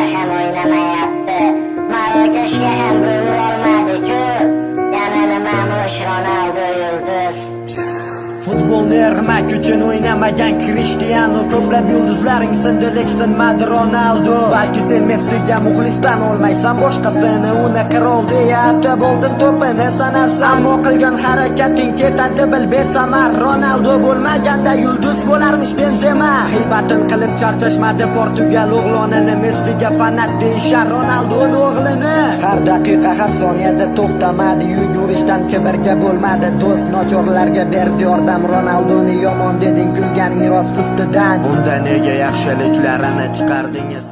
Madridda ham o'ynamayapti. Marokashga ham gol urolmadi-ku. Yana nimamish Ronaldo yulduz. Futbolni ermak uchun o'ynamagan Krishtianu. Ko'plab yulduzlaring sindi, lek sinmadi Ronaldo. Balki sen Messiga muxlisdan olmaysan boshqasini. Uni qirol deya atab oldin to'pini sanarsan. Ammo qilgan harakating ketadi bil besamar. Ronaldo bo'lmaganda yulduz bo'larmish Benzema. G'iybatin qilib charchashmadi Portugal o'g'lonini. Messiga fanat deyishar Ronaldoni o'g'lini. Har daqiqa, har soniyada to'xtamadi yugurishdan, kibrga bo'lmadi do'st, nochorlarga berdi yordam. Ronaldoni yomon deding, kulganing rost ustidan. Unda nega yaxshiliklarini chiqardingiz?